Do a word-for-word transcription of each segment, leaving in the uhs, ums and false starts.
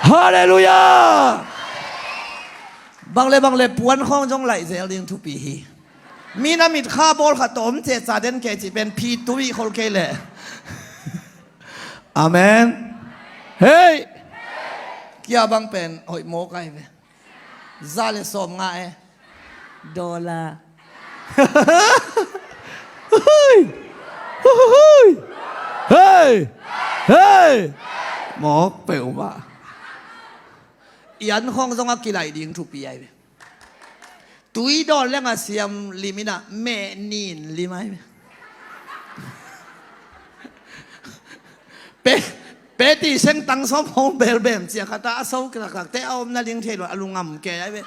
Halleluiah. Bang le bang le puan khawng zong laih zel ding thupi hi. Mi na mitkha bawl khat tawh om cehca den kei cih pen phi tui khol kei leh. Amen. Hei. Kia bang pen hoih mawk ai ve. Za le sawm nga e. Dollar. Hei. Hei. Hei. Mawk peuhmah. I an khawng zong a kilaih ding thupi ai ve. Tui dawn leng a siam lim in a meh nin lim ai ve. Pe, pe ti seng tang sawm hong belbem cia khat a so kilaklak te a om na ding thei lo a lungam ke ai ve.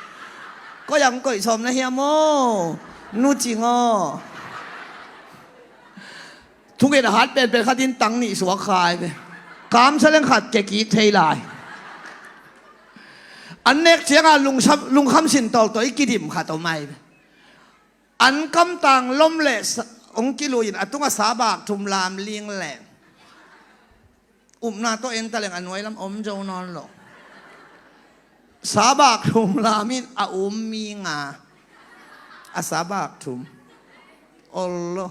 Koi ang koih sawm na hiam aw? Nu cing aw. Thunget a hat penpen khat in tang nih suak kha ai ve. Kamsa leng khat ke kik thei lai. An nek cianga lungsam, lungkham sin tawltaw i kidim khat om ai ve. An kamtang lom le sa-, hong kilui in a tunga sabak thum lam ling le. Upna tawh en ta leng a nuai lam om zo nawn lo. Sabak thum lam in a um mi nga. A sabak thum. Ol lo.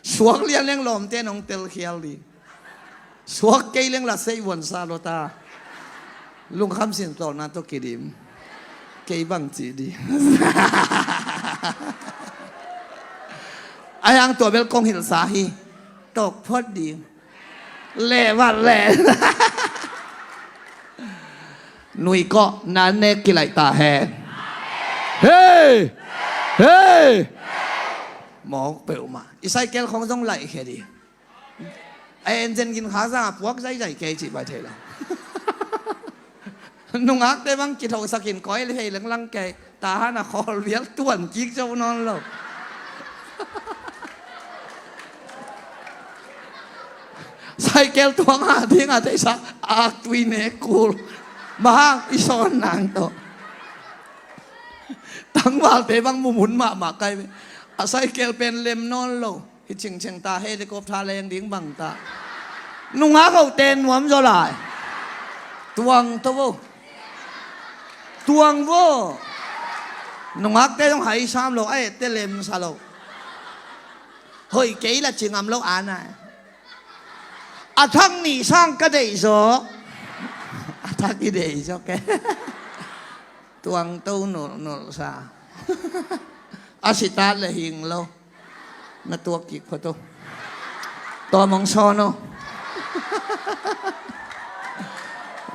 Suak lian leng lawmte nong telkhial ding. Suak kei leng la sei vuan sa lo ta. Lungkham sin tawlna tawh kidim. Kei bang ci ding. Ai ang tua bel kong hilhsa hi. Tawk phot ding. Leh vat leh. Nui kawh na nek kilaih ta hen. Hei. Hei. Mawk peuhmah. I cycle khong zong laih khia ding. A engine gin kha zanga puak zaizai kei cih bai thei lo. Nungakte bang kithosak in koi le hei lenglang kei. Tahan a khawl vial tuan kik zo nawn lo. Cycle tuang a ding a theihsa aktui ne kul. Mahang i sawn nang tawh. Tangvalte bang mumun mahmah kai ve. A cycle pen lem nawn lo. Hi chingcheng ta helicopter leng ding bang ta. Nungak hote nuam zaw lai. Tuang to vo. Tuang vo. Nungakte zong hai sam lo, a ette lemsa lo. Hoih kei la ci ngam lo ana. A thak nih sang ka deih zaw. A thak i deih zaw ke. Tuang to nulhnulh sa. A sitat le hing lo. Na tuak kik phot o. Tawm hong sawn o.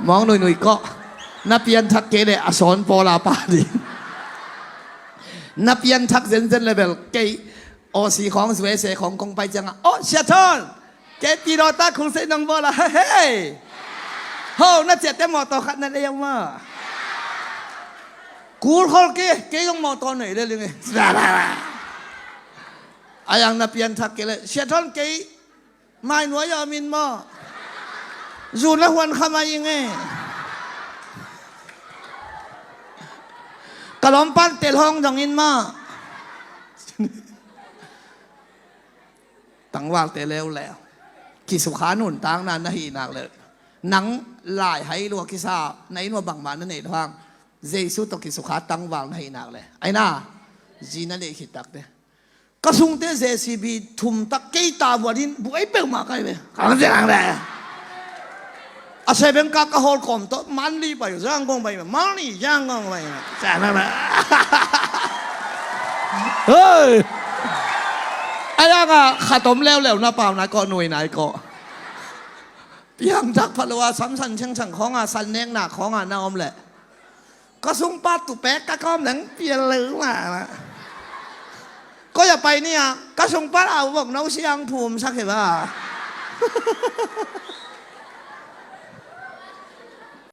Mawng nuinui kawh. Na pianthak kei le a sawn pawla pa ding. Na pianthak zenzen le bel kei Aussie khawng U S A khawng kong pai cianga, oh, Sia Thawn, kei pilawta khulsei nong bawl a, hei. Ho, na ciahte mawtaw khat na lei a um a. Kul khol kei, kei zong mawtaw nei le ling e. A yang na pianthak kei le, Sia Thawn kei mai nuai a om in maw? Zu na huan kha mai ing e. Ka lawmpan tel hawng dong in maw? Tangvalte leuleu. Kisukha nuntakna na hih nak le. Nang lai hai lua kisa, na inn ua bangmah na neih lo hang. Jesu tawh kisukha tangval na hih nak le. Aina, zi na neih khit takte. Ka sungte J C B thum tak kei ta buatin buai peuhmah kai ve. Kang ziang le. A seven ka ka hawl kawm tawh, Manli pai, Yangon pai, Manli, Yangon pai. Hei! A yanga khat om leuleu na pau nai kawh, nui nai kawh. Piangthak pha lo a, samsan chengchang khawnga, san nekna khawnga na om leh. Ka sungpa tupek ka kawm leng pial lo ma. Koi a pai ni a, ka sungpa a vok no siang phum sak hi ba.